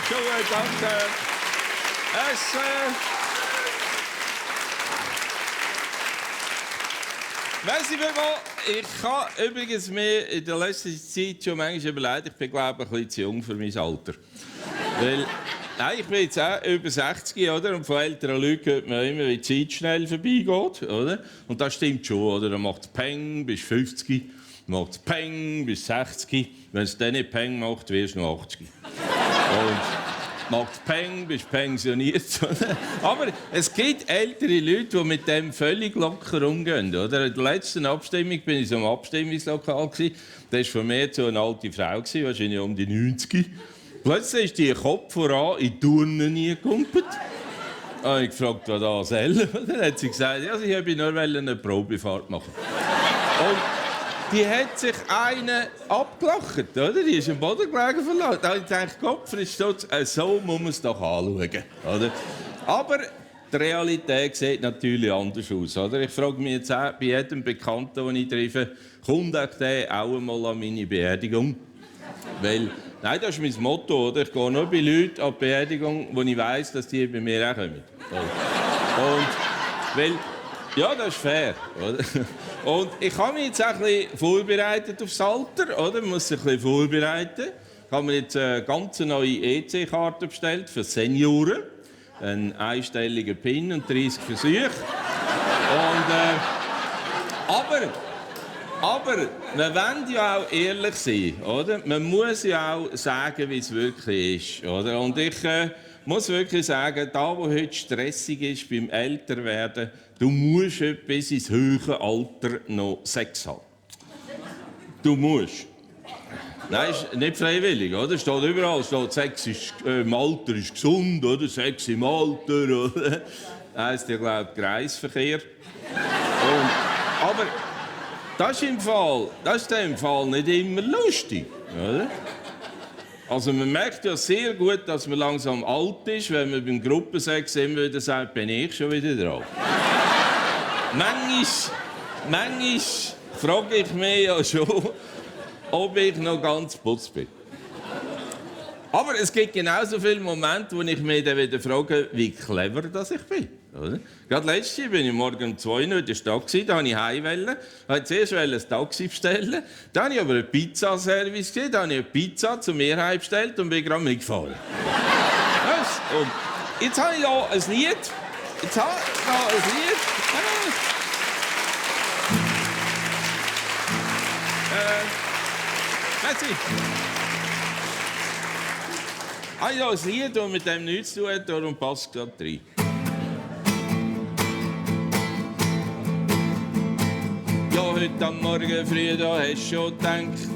schon gut, danke. Merci vielmals. Ich habe übrigens mir in der letzten Zeit schon manchmal überlegt, ich bin, glaube ich, ein bisschen zu jung für mein Alter. Weil, nein, ich bin jetzt auch über 60, oder? Und von älteren Leuten hört man immer, wie die Zeit schnell vorbeigeht, oder? Und das stimmt schon, oder? Dann macht es Peng, bis 50, macht es Peng, bis 60. Wenn es dann nicht Peng macht, wirst du noch 80. Und macht Peng, bist pensioniert. Aber es gibt ältere Leute, die mit dem völlig locker umgehen. Oder? In der letzten Abstimmung bin ich so im Abstimmungslokal. Da war von mir so eine alte Frau, wahrscheinlich um die 90. Plötzlich ist die Kopf voran in die Turnen gekumpelt. Ich habe gefragt, was das soll. Dann hat sie gesagt, ja, ich wollte nur eine Probefahrt machen. Und die hat sich eine abgelacht, oder? Die ist am Boden gelegen verlassen. Da habe ich gedacht, Gott, Christus, so muss man es doch anschauen, oder? Aber die Realität sieht natürlich anders aus, oder? Ich frage mich jetzt auch, bei jedem Bekannten, den ich treffe, kommt auch einmal an meine Beerdigung? Weil, nein, das ist mein Motto, oder? Ich gehe nur bei Leuten an die Beerdigung, wo ich weiss, dass die bei mir auch kommen. Und, weil, ja, das ist fair, oder? Und ich habe mich jetzt auch ein bisschen vorbereitet aufs Alter, oder? Man muss sich ein bisschen vorbereiten. Ich habe mir jetzt eine ganz neue EC-Karte bestellt für Senioren. Einen einstelligen PIN und 30 Versuche. Und, aber wir wollen ja auch ehrlich sein, oder? Man muss ja auch sagen, wie es wirklich ist, oder? Und ich muss wirklich sagen, da wo heute stressig ist beim Älterwerden, du musst bis ins höhere Alter noch Sex haben. Du musst. Nein, ist nicht freiwillig, oder? Steht überall, Sex ist, im Alter ist gesund, oder? Sex im Alter, oder? Das heisst ja, glaube ich, Kreisverkehr. Aber das ist im Fall nicht immer lustig, oder? Also man merkt ja sehr gut, dass man langsam alt ist, wenn man beim Gruppensex immer wieder sagt, bin ich schon wieder dran. Manchmal frage ich mich ja schon, ob ich noch ganz putz bin. Aber es gibt genauso viele Momente, wo ich mich dann wieder frage, wie clever das ich bin. Oder? Gerade letztes Jahr bin ich morgen um 2 Uhr in der Stadt, da wollte ich heim. Ich wollte zuerst ein Taxi bestellen, dann habe ich aber einen Pizzaservice gesehen, dann habe ich eine Pizza zu mir heimbestellt und bin gerade mitgefahren. Und jetzt habe ich hier ein Lied. Merci. Ich habe ein Lied, das mit dem nichts zu tun hat, darum passt es gerade rein. Ja, heute am Morgen früh, da hast du schon gedacht,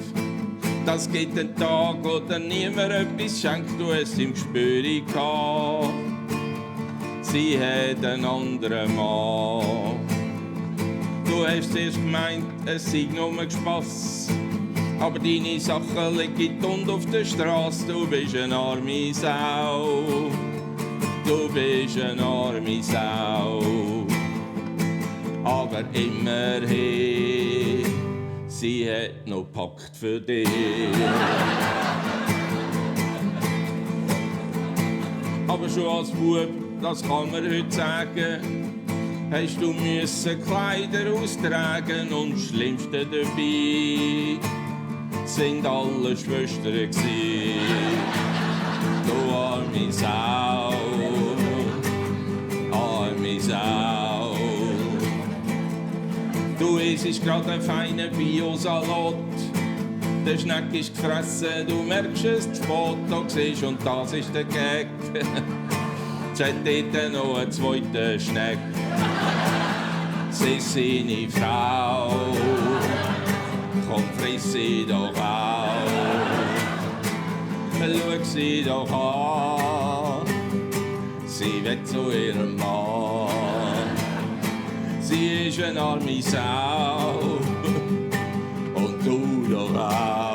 das gibt einen Tag, wo dir niemand etwas schenkt, du hast im Gespür gehabt. Sie hat einen anderen Mann. Du hast erst gemeint, es sei nur Spass. Aber deine Sachen liegen und auf der Straße. Du bist eine arme Sau. Du bist eine arme Sau. Aber immerhin, sie hat noch gepackt für dich. Aber schon als Bub, das kann man heute sagen, hast du müssen Kleider austragen und das Schlimmste dabei sind alle Schwestern gsi. Du arme Sau, arme Sau. Du isst gerade einen feinen Biosalat, der Schneck ist gefressen, du merkst es zu spät, da siehst und das ist der Gag. Es hat dort noch einen zweiten Schneck. Sie ist seine Frau, komm, friss sie doch auf. Schau sie doch an, sie will zu ihrem Mann. Sie ist eine arme Sau und du doch auch.